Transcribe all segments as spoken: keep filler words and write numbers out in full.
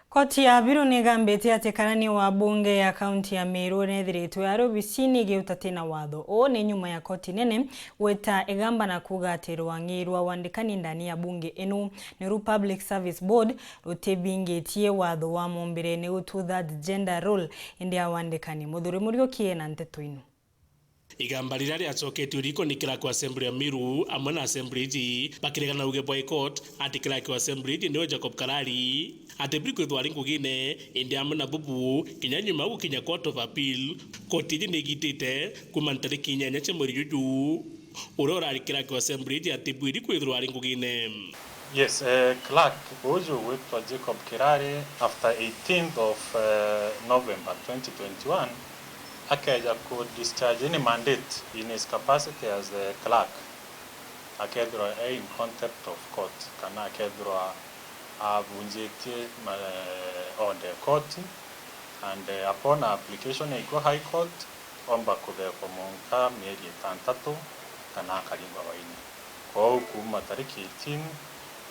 Koti ya Biru nigambitie ati karani wa bunge ya kaunti ya Meru nethiritwe ari obisini igiuta tina watho. Uu ni nyuma ya koti nene gwita igamba na kuuga ati rwang'i rwa wandikani ndani ya bunge inu niru Public Service Board rutibingitie watho wa mumbire, niu two third gender rule, indi ya wandikani. Muthuri Muriuki ena nteto inu. Igamba riria riacoketue riko ni clerk wa assembly ya Meru amwe na assembly iji bakiregana na uge bwa court ati clerk wa assembly iji niwe Jacob Karari atibwiri kwithwa ari ngugine, indi amwe na bubu kinya nyuma ya gukinya Court of Appeal, koti iji nigitite kuma ntariki inyanya cia mweri juju. Uria urari clerk wa assembly iji atibwiri kwithirwa ari ngugine. Yes, eh, clerk uju ugwitwa Jacob Kirari, after eighteenth of, eh, November twenty twenty-one, akeja ku discharge any mandate in his capacity as the clerk, akethirwa e in contempt of court, kana akethirwa abunjitie ma-, eh, order ya court, and, eh, upon application yaikwa High Court, omba kuthekwa mwanka mieri itantatu kana akaringwa waine. Kwou kuuma tariki eighteen,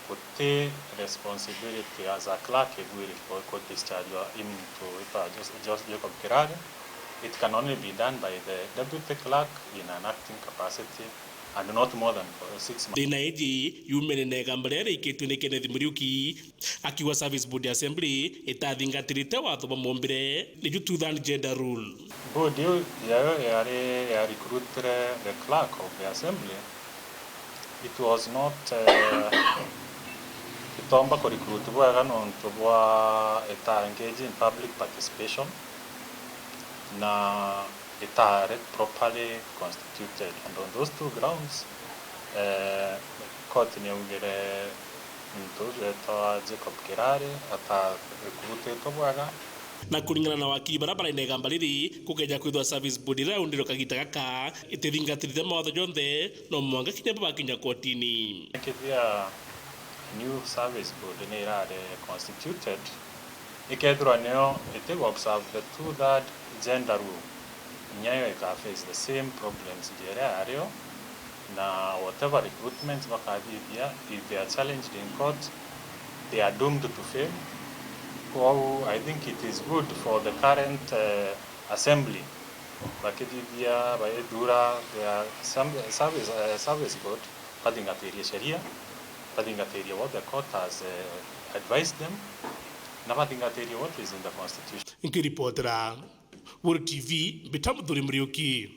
guti responsibility as a clerk ibwiri ku, ku discharge into ita Jos-, Jos-, Jacob Kirari. It can only be done by the deputy clerk in an acting capacity and not more than for six months. Thina iji yumene na igamba riria riikitue ni Kenneth Muriuki, akiuga Service Board Assembly itathingatirite watho bwa mumbire, niju two third gender rule. Board iu yayo yari ya recruitire the clerk of the assembly. It was not, eh, itomba ku recruit bwega nontu bwa ita engage in public participation na itari properly constituted. And on those two grounds, eh, court niaugire muntu uju wetwa Jacob Kirari ata recruititwe bwega. Na kuringana na wakiri baria baraina igamba riri, kugeja kwithwa Service Board iria yaundirwe kagita gaka itithingatirite mawatho jonthe, no mwanka kinya babakinya kotini. Kethia new Service Board ni irari constituted, ikethirwa niyo itigu observe the two third gender rule, nyayo ika face the same problems ja iria yario, na whatever recruitments bakathithia, if they are challenged in court, they are doomed to fail. Kwou, I think it is good for the current, eh, assembly, bakithithia baithura their sam-, service, eh, service board, bathingatirie sheria, bathingatirie what the court has, eh, advised them, na bathingatirie what is in the constitution. Nkiripotera Weru T V, mbita Muthuri Muriuki.